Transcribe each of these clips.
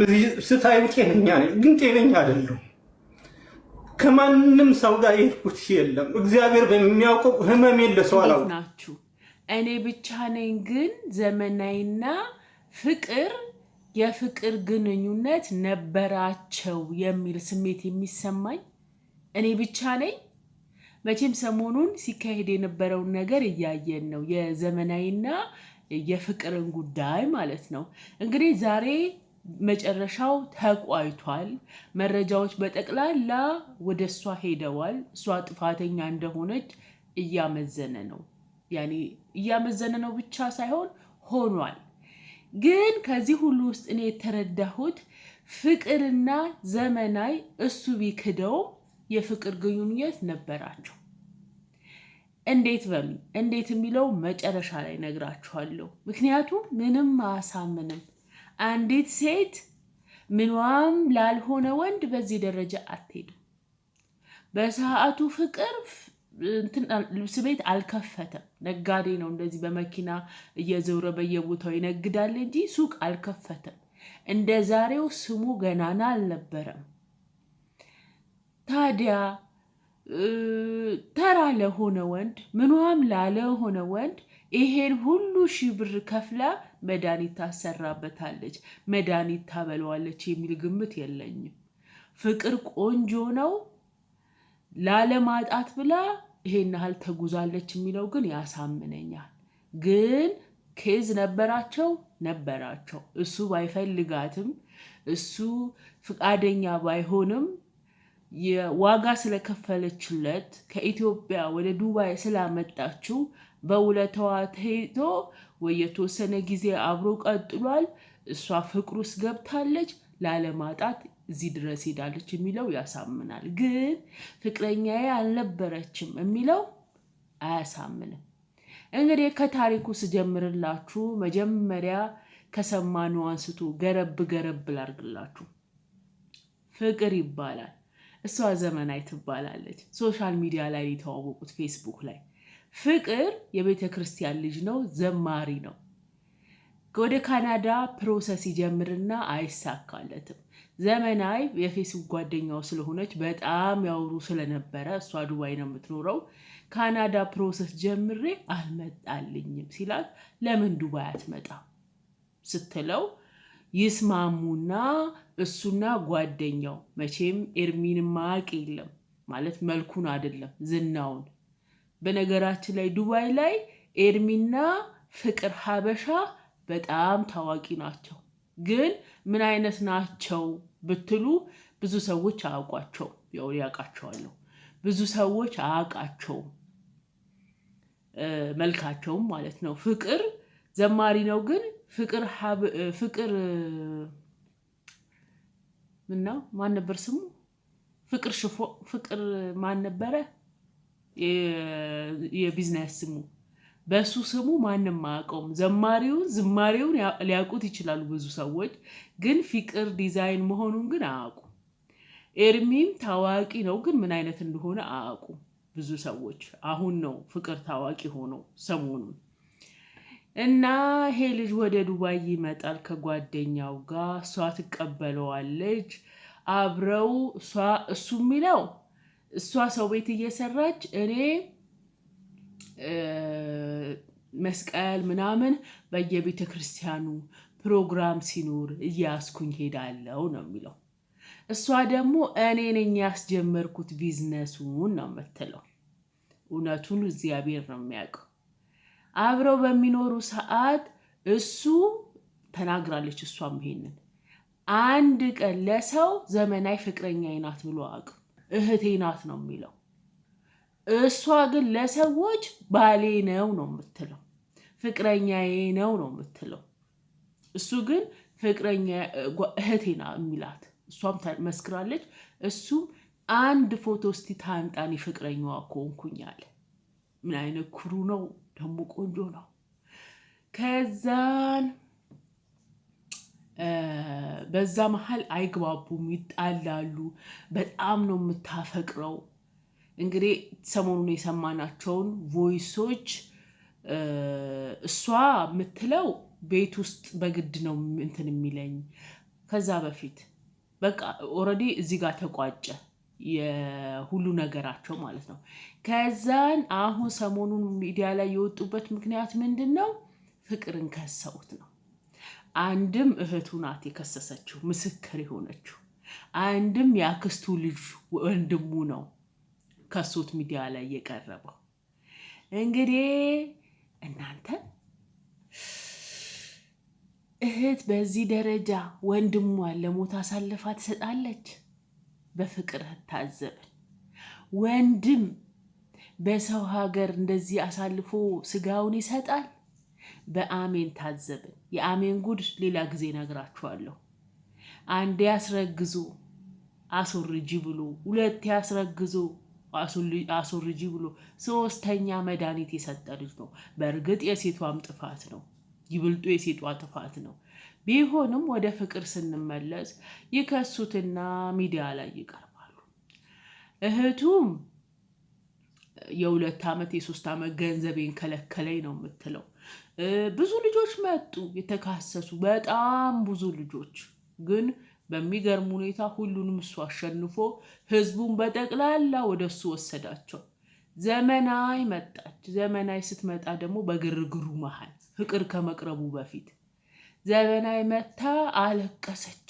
እዚህ ስታዩ ጤነኛ ነኝ፣ ግን ጤነኛ አይደለሁም። ከማንም ሰው ጋር የሄድኩት የለም። እግዚአብሔር በሚያውቀው ህመም የለ ሰው እንዴት አላውቅም። ናችሁ? እኔ ብቻ ነኝ ግን ዘመናዊና ፍቅር የፍቅር ግንኙነት ነበራቸው የሚል ስሜት የሚሰማኝ እኔ ብቻ ነኝ? መቼም ሰሞኑን ሲካሄድ የነበረውን ነገር እያየን ነው። የዘመናዊና የፍቅርን ጉዳይ ማለት ነው። እንግዲህ ዛሬ መጨረሻው ተቋይቷል። መረጃዎች በጠቅላላ ወደ እሷ ሄደዋል። እሷ ጥፋተኛ እንደሆነች እያመዘነ ነው። ያኔ እያመዘነ ነው ብቻ ሳይሆን ሆኗል። ግን ከዚህ ሁሉ ውስጥ እኔ የተረዳሁት ፍቅርና ዘመናዊ እሱ ቢክደውም የፍቅር ግንኙነት ነበራቸው። እንዴት በሉ እንዴት የሚለው መጨረሻ ላይ ነግራችኋለሁ። ምክንያቱም ምንም አያሳምንም። አንዲት ሴት ምኗም ላልሆነ ወንድ በዚህ ደረጃ አትሄድም። በሰዓቱ ፍቅር ልብስ ቤት አልከፈተም። ነጋዴ ነው፣ እንደዚህ በመኪና እየዞረ በየቦታው ይነግዳል እንጂ ሱቅ አልከፈተም። እንደ ዛሬው ስሙ ገናና አልነበረም። ታዲያ ተራ ለሆነ ወንድ ምኗም ላልሆነ ወንድ ይሄን ሁሉ ሺህ ብር ከፍላ መድኃኒት ታሰራበታለች፣ መድኃኒት ታበለዋለች የሚል ግምት የለኝም። ፍቅር ቆንጆ ነው፣ ላለማጣት ብላ ይሄን ያህል ተጉዛለች የሚለው ግን ያሳምነኛል። ግን case ነበራቸው ነበራቸው። እሱ ባይፈልጋትም እሱ ፍቃደኛ ባይሆንም የዋጋ ስለከፈለችለት ከኢትዮጵያ ወደ ዱባይ ስላመጣችው በውለታዋ ተይዞ ወይ የተወሰነ ጊዜ አብሮ ቀጥሏል። እሷ ፍቅር ውስጥ ገብታለች። ላለማጣት እዚህ ድረስ ሄዳለች የሚለው ያሳምናል። ግን ፍቅረኛዬ አልነበረችም የሚለው አያሳምንም። እንግዲህ ከታሪኩ ስጀምርላችሁ መጀመሪያ ከሰማነው አንስቶ ገረብ ገረብ ላርግላችሁ። ፍቅር ይባላል። እሷ ዘመናዊ ትባላለች። Social media ላይ የተዋወቁት ፌስቡክ ላይ። ፍቅር የቤተ ክርስቲያን ልጅ ነው፣ ዘማሪ ነው። ወደ ካናዳ process ይጀምርና አይሳካለትም። ዘመናዊ የፌስቡክ ጓደኛው ስለሆነች በጣም ያወሩ ስለነበረ፣ እሷ ዱባይ ነው የምትኖረው። ካናዳ process ጀምሬ አልመጣልኝም ሲላት ለምን ዱባይ አትመጣም ስትለው ይስማሙና እሱና ጓደኛው፣ መቼም ኤርሚን ማያውቅ የለም፣ ማለት መልኩን አይደለም ዝናውን። በነገራችን ላይ ዱባይ ላይ ኤርሚና ፍቅር ሀበሻ በጣም ታዋቂ ናቸው። ግን ምን አይነት ናቸው ብትሉ ብዙ ሰዎች አያውቋቸው። ያው ያውቃቸዋለሁ፣ ብዙ ሰዎች አያውቃቸውም፣ መልካቸውም ማለት ነው። ፍቅር ዘማሪ ነው፣ ግን ፍቅር ፍቅር ምነው ማን ነበር ስሙ? ፍቅር ሽፎ ፍቅር ማን ነበረ የቢዝነስ ስሙ? በሱ ስሙ ማንም አያውቀውም። ዘማሪውን ዝማሬውን ሊያውቁት ይችላሉ ብዙ ሰዎች፣ ግን ፍቅር ዲዛይን መሆኑን ግን አያውቁም። ኤርሚም ታዋቂ ነው፣ ግን ምን አይነት እንደሆነ አያውቁም ብዙ ሰዎች። አሁን ነው ፍቅር ታዋቂ ሆኖ ሰሞኑን። እና ይሄ ልጅ ወደ ዱባይ ይመጣል ከጓደኛው ጋር፣ እሷ ትቀበለዋለች። አብረው እሱ የሚለው እሷ ሰው ቤት እየሰራች እኔ መስቀል ምናምን በየቤተ ክርስቲያኑ ፕሮግራም ሲኖር እያስኩኝ ሄዳለው ነው የሚለው። እሷ ደግሞ እኔ ነኝ ያስጀመርኩት ቢዝነሱን ነው የምትለው። እውነቱን እግዚአብሔር ነው የሚያውቀው። አብረው በሚኖሩ ሰዓት እሱ ተናግራለች። እሷም ይሄንን አንድ ቀን ለሰው ዘመናዊ ፍቅረኛዬ ናት ብሎ አያውቅም። እህቴ ናት ነው የሚለው። እሷ ግን ለሰዎች ባሌ ነው ነው የምትለው፣ ፍቅረኛዬ ነው ነው የምትለው። እሱ ግን ፍቅረኛ እህቴ ናት የሚላት። እሷም መስክራለች። እሱም አንድ ፎቶ እስቲ ታምጣኒ ፍቅረኛዋ ከሆንኩኝ አለ። ምን አይነት ኩሩ ነው ደግሞ፣ ቆንጆ ነው። ከዛን በዛ መሀል አይግባቡም፣ ይጣላሉ። በጣም ነው የምታፈቅረው። እንግዲህ ሰሞኑን የሰማናቸውን voice ኦች እሷ የምትለው ቤት ውስጥ በግድ ነው እንትን የሚለኝ፣ ከዛ በፊት በቃ already እዚህ ጋር ተቋጨ የሁሉ ነገራቸው ማለት ነው። ከዛን አሁን ሰሞኑን ሚዲያ ላይ የወጡበት ምክንያት ምንድን ነው? ፍቅርን ከሰውት ነው። አንድም እህቱ ናት የከሰሰችው ምስክር የሆነችው፣ አንድም የአክስቱ ልጅ ወንድሙ ነው ከሶት ሚዲያ ላይ የቀረበው። እንግዲህ እናንተ እህት በዚህ ደረጃ ወንድሟን ለሞት አሳልፋ ትሰጣለች? በፍቅር ታዘብን። ወንድም በሰው ሀገር እንደዚህ አሳልፎ ስጋውን ይሰጣል? በአሜን ታዘብን። የአሜን ጉድ ሌላ ጊዜ ነግራችኋለሁ። አንዴ አስረግዞ አስወርጂ ብሎ፣ ሁለቴ አስረግዞ አስወርጂ ብሎ፣ ሶስተኛ መድኃኒት የሰጠ ልጅ ነው። በእርግጥ የሴቷም ጥፋት ነው፣ ይብልጡ የሴቷ ጥፋት ነው። ቢሆንም ወደ ፍቅር ስንመለስ ይከሱትና ሚዲያ ላይ ይቀርባሉ። እህቱም የ2 ዓመት የ3 ዓመት ገንዘቤን ከለከለኝ ነው የምትለው። ብዙ ልጆች መጡ የተካሰሱ፣ በጣም ብዙ ልጆች፣ ግን በሚገርም ሁኔታ ሁሉንም እሱ አሸንፎ ህዝቡን በጠቅላላ ወደ እሱ ወሰዳቸው። ዘመናይ መጣች። ዘመናይ ስትመጣ ደግሞ በግርግሩ መሀል ፍቅር ከመቅረቡ በፊት ዘመናይ መታ አለቀሰች።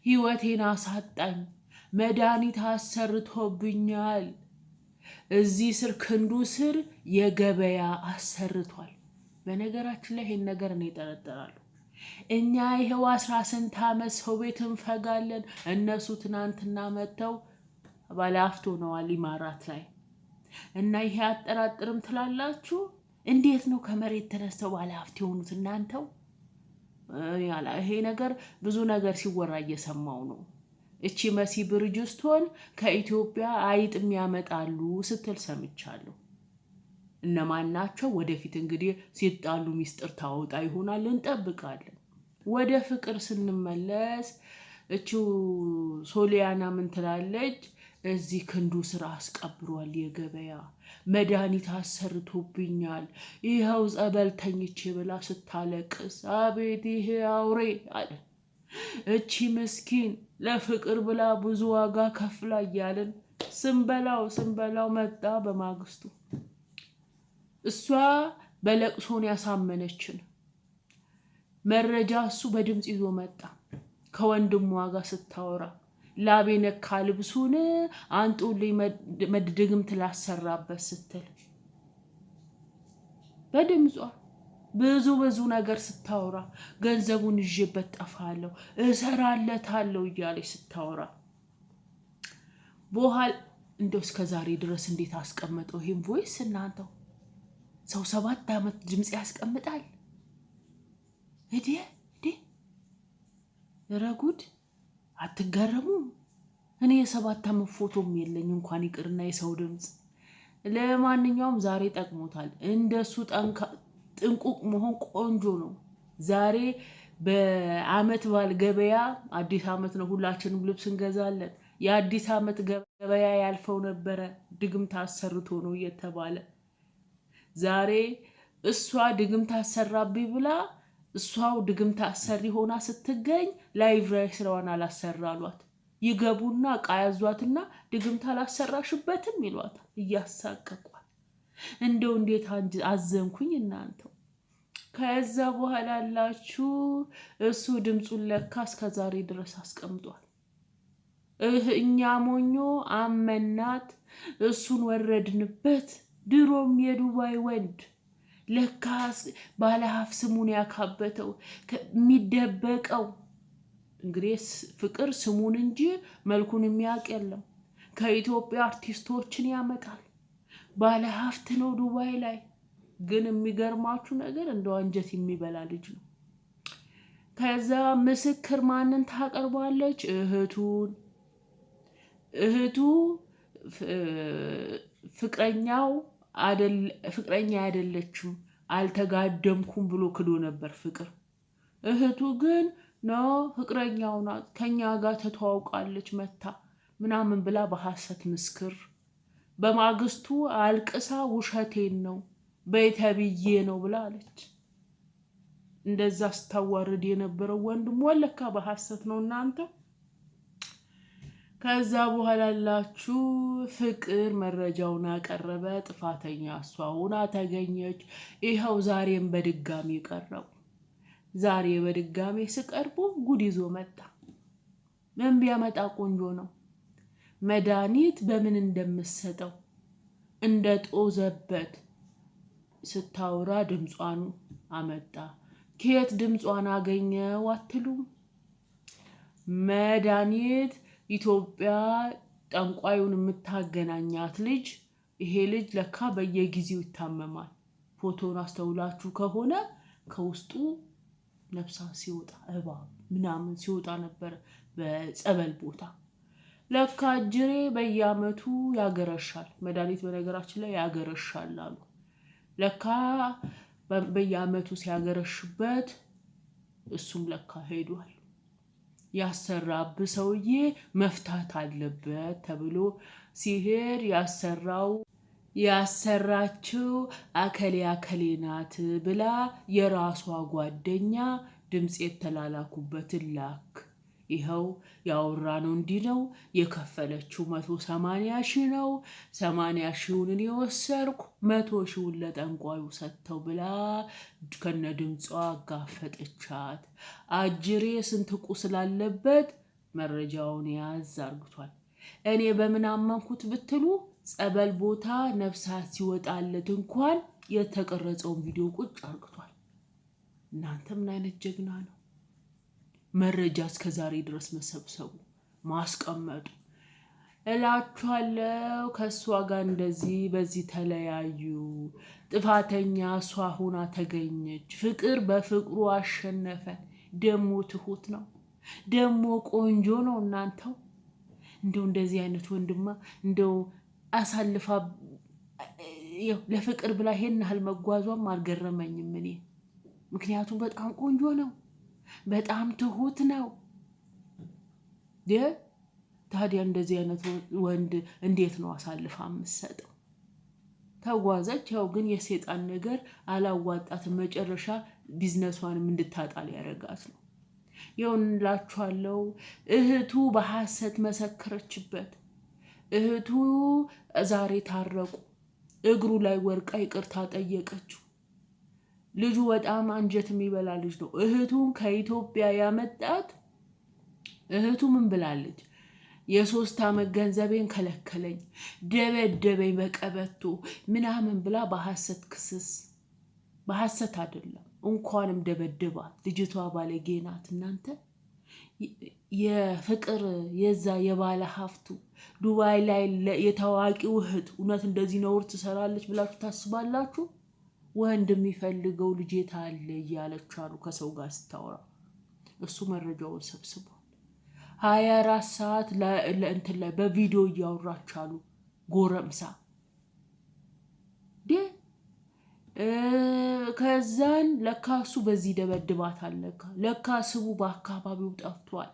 ህይወቴን አሳጣኝ፣ መድኃኒት አሰርቶብኛል፣ እዚህ ስር ክንዱ ስር የገበያ አሰርቷል። በነገራችን ላይ ይሄን ነገር እኔ እጠረጥራለሁ። እኛ ይኸው 10 ስንት ዓመት ሰው ቤት እንፈጋለን። እነሱ ትናንትና መጥተው ባለሀብት ሆነዋል ኢማራት ላይ። እና ይሄ አጠራጥርም ትላላችሁ? እንዴት ነው ከመሬት ተነስተው ባለሀብት የሆኑት እናንተው? ይሄ ነገር ብዙ ነገር ሲወራ እየሰማው ነው። እቺ መሲ ብርጅስቶን ከኢትዮጵያ አይጥም ያመጣሉ ስትል ሰምቻለሁ። እነማን ናቸው? ወደፊት እንግዲህ ሲጣሉ ሚስጥር ታወጣ ይሆናል፣ እንጠብቃለን። ወደ ፍቅር ስንመለስ እቺው ሶሊያና ምን ትላለች? እዚህ ክንዱ ስራ አስቀብሯል፣ የገበያ መድኃኒት አሰርቶብኛል፣ ይኸው ጸበል ተኝቼ ብላ ስታለቅስ፣ አቤት ይሄ አውሬ አለ። እቺ ምስኪን ለፍቅር ብላ ብዙ ዋጋ ከፍላ እያልን ስንበላው ስንበላው መጣ። በማግስቱ እሷ በለቅሶን ያሳመነችን መረጃ እሱ በድምፅ ይዞ መጣ። ከወንድሟ ጋር ስታወራ ላቤ ነካ ልብሱን አንጡልኝ ድግምት ላሰራበት ስትል በድምጿ ብዙ ብዙ ነገር ስታወራ ገንዘቡን ይዤበት ጠፋለሁ እሰራለታለሁ እያለች ስታወራ በኋላ እንደው እስከ ዛሬ ድረስ እንዴት አስቀመጠው ይህም voice? እናንተው ሰው 7 ዓመት ድምፅ ያስቀምጣል? እዴ እዴ ረጉድ አትገረሙም? እኔ የ7 ዓመት ፎቶም የለኝ እንኳን ይቅርና የሰው ድምፅ። ለማንኛውም ዛሬ ጠቅሞታል። እንደሱ ጥንቁቅ መሆን ቆንጆ ነው። ዛሬ በአመት በዓል ገበያ፣ አዲስ ዓመት ነው፣ ሁላችንም ልብስ እንገዛለን። የአዲስ ዓመት ገበያ ያልፈው ነበረ ድግምት አሰርቶ ነው እየተባለ። ዛሬ እሷ ድግምት አሰራብኝ ብላ እሷው ድግምት አሰሪ ሆና ስትገኝ live ላይ ስራዋን አላሰራሏት። ይገቡና እቃ ያዟትና ድግምት አላሰራሽበትም ይሏታል እያሳቀቋል። እንደው እንዴት አዘንኩኝ እናንተው። ከዛ በኋላ አላችሁ እሱ ድምፁን ለካ እስከ ዛሬ ድረስ አስቀምጧል። እኛ ሞኞ አመናት፣ እሱን ወረድንበት። ድሮም የዱባይ ወንድ ለካ ባለሀብት ስሙን ያካበተው የሚደበቀው፣ እንግዲህ ፍቅር ስሙን እንጂ መልኩን የሚያውቅ የለም። ከኢትዮጵያ አርቲስቶችን ያመጣል። ባለሀብት ነው ዱባይ ላይ። ግን የሚገርማችሁ ነገር እንደው አንጀት የሚበላ ልጅ ነው። ከዛ ምስክር ማንን ታቀርባለች? እህቱን። እህቱ ፍቅረኛው ፍቅረኛ አይደለችም አልተጋደምኩም ብሎ ክዶ ነበር ፍቅር። እህቱ ግን no ፍቅረኛው ናት፣ ከኛ ጋር ተተዋውቃለች መታ ምናምን ብላ በሐሰት ምስክር። በማግስቱ አልቅሳ ውሸቴን ነው በይተብዬ ነው ብላ አለች። እንደዛ ስታዋርድ የነበረው ወንድሟ ለካ በሐሰት ነው እናንተ። ከዛ በኋላ ላችሁ ፍቅር መረጃውን አቀረበ። ጥፋተኛ እሷ ሆና ተገኘች። ይኸው ዛሬም በድጋሚ ቀረቡ። ዛሬ በድጋሚ ስቀርቡ ጉድ ይዞ መጣ። ምን ቢያመጣ ቆንጆ ነው? መድኃኒት በምን እንደምሰጠው እንደ ጦዘበት ስታወራ ድምጿን አመጣ። ከየት ድምጿን አገኘው አትሉም? መድኃኒት ኢትዮጵያ ጠንቋዩን የምታገናኛት ልጅ፣ ይሄ ልጅ ለካ በየጊዜው ይታመማል። ፎቶን አስተውላችሁ ከሆነ ከውስጡ ነፍሳት ሲወጣ፣ እባብ ምናምን ሲወጣ ነበር በጸበል ቦታ። ለካ እጅሬ በየአመቱ ያገረሻል። መድኃኒት በነገራችን ላይ ያገረሻል አሉ። ለካ በየአመቱ ሲያገረሽበት እሱም ለካ ሄዷል። ያሰራብ ሰውዬ መፍታት አለበት ተብሎ ሲሄድ ያሰራው ያሰራችው አከሌ አከሌ ናት ብላ የራሷ ጓደኛ ድምፅ የተላላኩበትን ላክ። ይኸው ያወራ ነው፣ እንዲህ ነው የከፈለችው፣ 180,000 ነው። 80 ሺውን እኔ ወሰድኩ፣ 100 ሺውን ለጠንቋዩ ሰጥተው ብላ ከነ ድምጿ አጋፈጠቻት። አጅሬ ስንት ቁስል አለበት፣ መረጃውን ያዝ አርግቷል። እኔ በምን አመንኩት ብትሉ ጸበል ቦታ ነፍሳት ሲወጣለት እንኳን የተቀረጸውን ቪዲዮ ቁጭ አርግቷል። እናንተ ምን አይነት ጀግና ነው? መረጃ እስከ ዛሬ ድረስ መሰብሰቡ ማስቀመጡ እላችኋለሁ። ከእሷ ጋር እንደዚህ በዚህ ተለያዩ። ጥፋተኛ እሷ ሆና ተገኘች። ፍቅር በፍቅሩ አሸነፈ። ደሞ ትሁት ነው፣ ደሞ ቆንጆ ነው። እናንተው እንደው እንደዚህ አይነት ወንድማ እንደው አሳልፋ ለፍቅር ብላ ይሄን ያህል መጓዟም አልገረመኝም እኔ። ምክንያቱም በጣም ቆንጆ ነው፣ በጣም ትሁት ነው። ታዲያ እንደዚህ አይነት ወንድ እንዴት ነው አሳልፋ የምትሰጠው? ተጓዘች። ያው ግን የሴጣን ነገር አላዋጣትም። መጨረሻ ቢዝነሷንም እንድታጣል ያደረጋት ነው። ይኸውላችኋለሁ። እህቱ በሐሰት መሰከረችበት። እህቱ ዛሬ ታረቁ። እግሩ ላይ ወርቃ ይቅርታ ጠየቀችው። ልጁ በጣም አንጀት የሚበላ ልጅ ነው። እህቱን ከኢትዮጵያ ያመጣት እህቱ ምን ብላለች? የ3 ዓመት ገንዘቤን ከለከለኝ፣ ደበደበኝ በቀበቶ ምናምን ብላ በሐሰት ክስስ። በሐሰት አይደለም፣ እንኳንም ደበደባት። ልጅቷ ባለጌ ናት። እናንተ የፍቅር የዛ የባለ ሀብቱ ዱባይ ላይ የታዋቂው እህት እውነት እንደዚህ ነውር ትሰራለች ብላችሁ ታስባላችሁ? ወንድ የሚፈልገው ልጄ ታለ እያለች አሉ ከሰው ጋር ስታወራ። እሱ መረጃውን ሰብስቧል። 24 ሰዓት ለእንትን ላይ በቪዲዮ እያወራች አሉ ጎረምሳ። ከዛን ለካ እሱ በዚህ ደበድባታል። ለካ ለካ ስሙ በአካባቢው ጠፍቷል።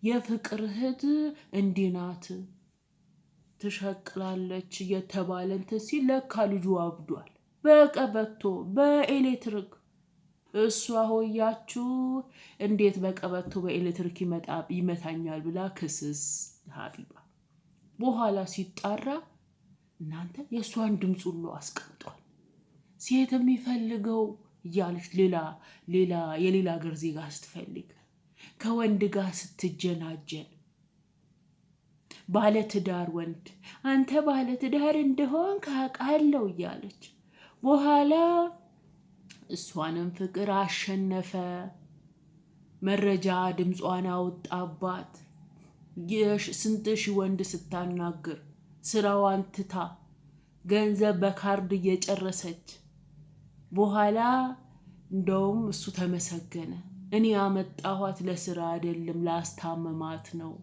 የፍቅር እህት እንዲህ ናት ትሸቅላለች እየተባለ እንትን ሲል ለካ ልጁ አብዷል። በቀበቶ በኤሌክትሪክ። እሷ ሆያችሁ እንዴት በቀበቶ በኤሌክትሪክ ይመታኛል ብላ ክስስ ሀቢባ። በኋላ ሲጣራ እናንተ የእሷን ድምፅ ሁሉ አስቀምጧል። ሴት የሚፈልገው እያለች ሌላ ሌላ የሌላ ሀገር ዜጋ ስትፈልግ፣ ከወንድ ጋር ስትጀናጀን፣ ባለትዳር ወንድ አንተ ባለትዳር እንደሆን አውቃለሁ እያለች በኋላ እሷንም ፍቅር አሸነፈ። መረጃ ድምጿን አወጣባት። ስንት ሺህ ወንድ ስታናግር፣ ስራዋን ትታ ገንዘብ በካርድ እየጨረሰች፣ በኋላ እንደውም እሱ ተመሰገነ። እኔ ያመጣኋት ለስራ አይደለም ላስታመማት ነው።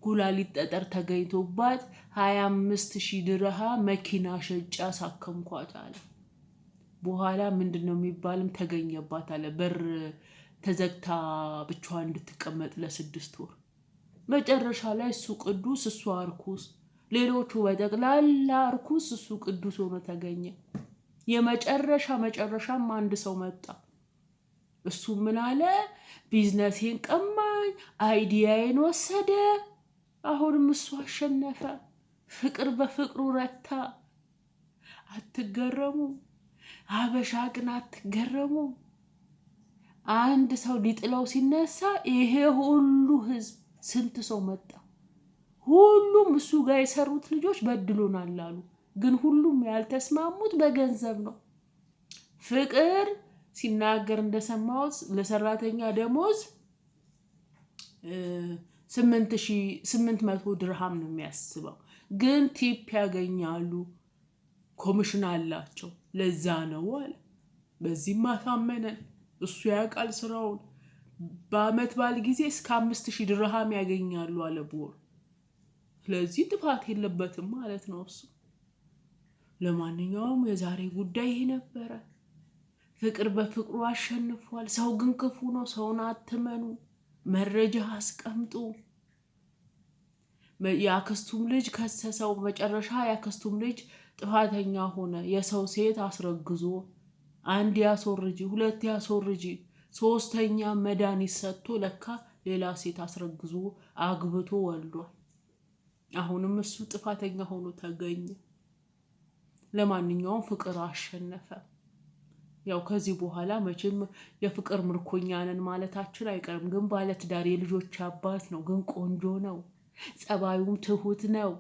ኩላሊት ጠጠር ተገኝቶባት 25,000 ድርሃ መኪና ሸጬ አሳከምኳት አለ። በኋላ ምንድን ነው የሚባልም ተገኘባት አለ። በር ተዘግታ ብቻዋን እንድትቀመጥ ለ6 ወር። መጨረሻ ላይ እሱ ቅዱስ እሷ እርኩስ፣ ሌሎቹ በጠቅላላ እርኩስ፣ እሱ ቅዱስ ሆኖ ተገኘ። የመጨረሻ መጨረሻም አንድ ሰው መጣ። እሱ ምን አለ? ቢዝነሴን ቀማኝ፣ idea ዬን ወሰደ። አሁንም እሱ አሸነፈ። ፍቅር በፍቅሩ ረታ። አትገረሙ? ሀበሻ ግን አትገረሙ? አንድ ሰው ሊጥለው ሲነሳ ይሄ ሁሉ ህዝብ፣ ስንት ሰው መጣ። ሁሉም እሱ ጋር የሰሩት ልጆች በድሎናል አሉ። ግን ሁሉም ያልተስማሙት በገንዘብ ነው። ፍቅር ሲናገር እንደሰማሁት ለሰራተኛ ደሞዝ 8800 ድርሃም ነው የሚያስበው። ግን tip ያገኛሉ፣ ኮሚሽን አላቸው። ለዛ ነው አለ። በዚህም አሳመነን። እሱ ያውቃል ስራውን። በአመት በዓል ጊዜ እስከ 5000 ድርሃም ያገኛሉ አለ በወር። ስለዚህ ጥፋት የለበትም ማለት ነው እሱ። ለማንኛውም የዛሬ ጉዳይ ይሄ ነበረ። ፍቅር በፍቅሩ አሸንፏል። ሰው ግን ክፉ ነው። ሰውን አትመኑ። መረጃ አስቀምጡ። የአክስቱም ልጅ ከሰሰው። መጨረሻ የአክስቱም ልጅ ጥፋተኛ ሆነ። የሰው ሴት አስረግዞ፣ አንድ ያስወርጂ፣ ሁለት ያስወርጂ፣ ሶስተኛ መድኃኒት ሰጥቶ ለካ ሌላ ሴት አስረግዞ አግብቶ ወልዷል። አሁንም እሱ ጥፋተኛ ሆኖ ተገኘ። ለማንኛውም ፍቅር አሸነፈ። ያው ከዚህ በኋላ መቼም የፍቅር ምርኮኛ ነን ማለታችን አይቀርም። ግን ባለትዳር የልጆች አባት ነው። ግን ቆንጆ ነው። ጸባዩም ትሁት ነው።